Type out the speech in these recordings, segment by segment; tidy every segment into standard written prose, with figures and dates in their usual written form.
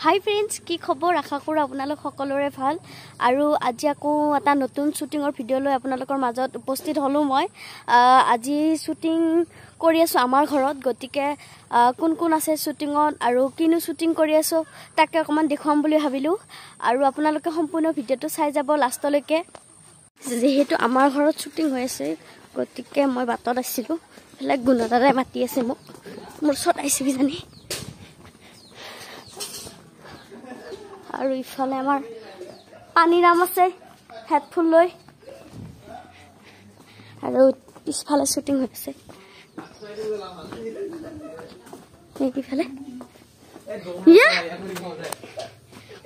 হাই friends, কি খবৰ? আশা কৰোঁ আপোনালোক সকলোৰে ভাল। আৰু আজি আকৌ এটা নতুন শ্বুটিঙৰ ভিডিঅ' লৈ আপোনালোকৰ মাজত উপস্থিত হ'লোঁ। মই আজি শ্বুটিং কৰি আছোঁ আমাৰ ঘৰত, গতিকে কোন কোন আছে শ্বুটিঙত আৰু কিনো শ্বুটিং কৰি আছোঁ তাকে অকণমান দেখুৱাম বুলি ভাবিলোঁ। আৰু আপোনালোকে সম্পূৰ্ণ ভিডিঅ'টো চাই যাব লাষ্টলৈকে। যিহেতু আমাৰ ঘৰত শ্বুটিং হৈ আছে, গতিকে মই বাটত আছিলোঁ। এইফালে গুণদাদাই মাতি আছে মোক, মোৰ ওচৰত আহিছে কিজানি। আৰু ইফালে আমাৰ পানীৰাম আছে হেডফোন লৈ, আৰু পিছফালে শ্বুটিং হৈ আছে। ইফালে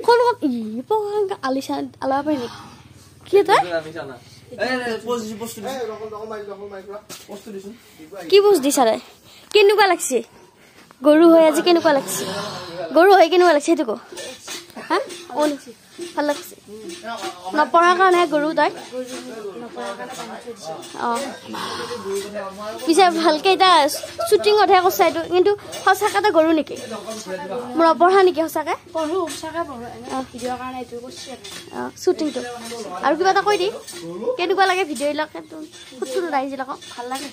কোন আলিচা আলাব পাৰি নেকি? কি তই কি বস্তু দিছা? তই কেনেকুৱা লাগছে গৰু হৈ আজি? কেনেকুৱা লাগছে গৰু হৈ? কেনেকুৱা লাগছে সেইটো ক। হা, ভাল লাগছে। নপঢ়াৰ কাৰণে গৰু তই। অঁ, পিছে ভালকে এতিয়া শ্বুটিঙতহে কৈছা এইটো, কিন্তু সঁচাকে তই গৰু নেকি? মোৰ নপঢ়া নেকি সঁচাকে? অঁ, শ্বুটিংটো আৰু কিবা এটা কৈ দি, কেনেকুৱা লাগে ভিডিঅ'বিলাক? সুধছোন ৰাইজবিলাকক। ভাল লাগে?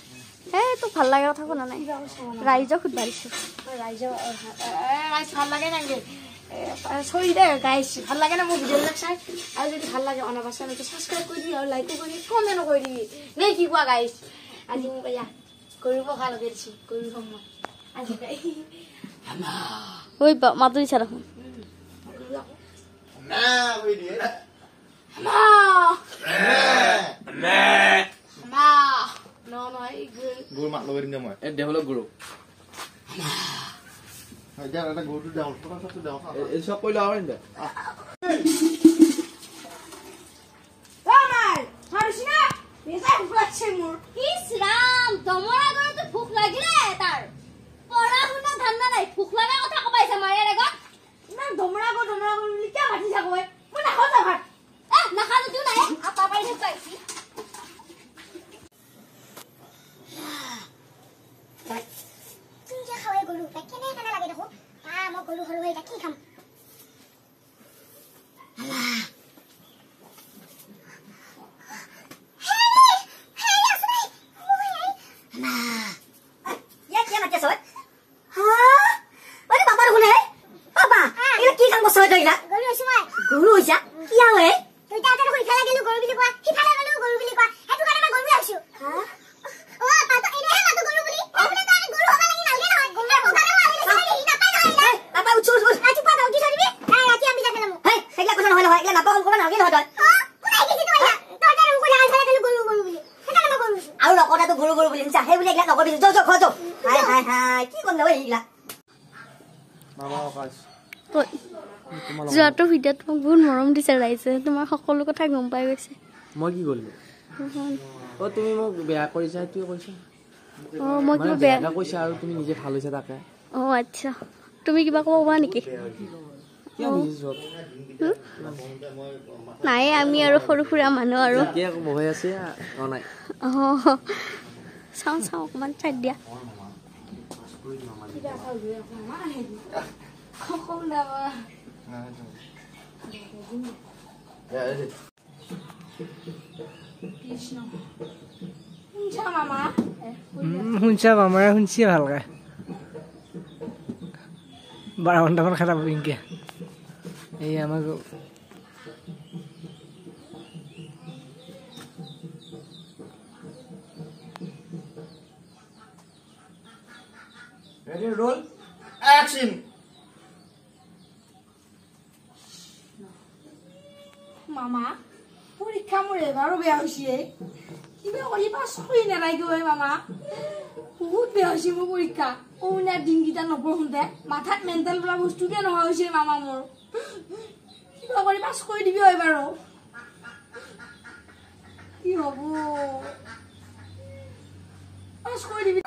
এই তোক ভাল লাগে কথা শুনা নাই, ৰাইজক সুধবা দিছোঁ। ৰাইজ ভাল লাগে নেকি? চৰি দে গাইছ, ভাল লাগে না মোৰ ভিডিঅ'বিলাক চাই? আৰু যদি ভাল লাগে অনাবাৰ চেনেলটো ছাবস্ক্ৰাইব কৰি দিবি আৰু লাইকো কৰি দিবি, কমেণ্টো কৰি দিবি নে কি কোৱা গাইছ? আজি মোক এয়া গৰু পখা লগাই দিছোঁ, গৰু খাম মই আজি। ঐ মাতো দিছা দেখোন। গৰু ভোক লাগিলে তাৰ পঢ়া শুনা ধান্দা নাই, ভোক লগা কথা কবাইছে মাৰিয়াৰ আগত। ইমান দমৰা গৰু দমৰা গৰু বুলি কিয় মাতি থাকো? মই নাখাওঁ যা ভাত। নাখাওঁ যদিও নাই, আপা পাৰি থাকিব আহিছি। গৰু সৰু হৈ কি খাম? গৰু হৈছা কি? গৰু বুলি কোৱা, সিফালে গ'লো গৰু বুলি কোৱা, সেইটো কাৰণে মই গৰু হৈছো। আৰু নকটাটো গৰু গৰু বুলি শুনিছা? সেই বুলি এইগিলা নকবি। যৌ যৌ ঘৰ যৌ। হাই হাই হাই, কি কৰিম এইগিলা? যোৱাটো ভিডিঅ'ত মোক বহুত মৰম দিছে ৰাইজে, তোমাৰ সকলো কথা গম পাই গৈছে। মই কি কৰিলো? অ, তুমি মোক বেয়া কৰিছা সেইটোৱে কৈছা। অ, মই কিবা বেয়া কৈছা আৰু তুমি নিজে ভাল হৈছা তাকে। অ আচ্ছা, তুমি কিবা ক'ব পাৰা নেকি? নাই, আমি আৰু সৰু সুৰা মানুহ আৰু। অ, চাওঁ চাওঁ অকণমান চাই দিয়া। শুনছা মামাৰে? শুনছি ভালকে। 12 ঘণ্টামান খাৰাপ ইনকে এই আমাক। Ready, roll, action. মামা, পৰীক্ষা মোৰ এবাৰো বেয়া হৈছে, কিবা কৰি পাছ কৰি নালাগিব মামা। বহুত বেয়া হৈছে মোৰ পৰীক্ষা। কৰোণাৰ দিনকেইটা নপঢ়োঁতে মাথাত মেণ্টেল বোলা বস্তুকে নোহোৱা হৈছে মামা মোৰ। কিবা কৰি পাছ কৰি দিবি এবাৰো। কি হ'ব, পাছ কৰি দিবি।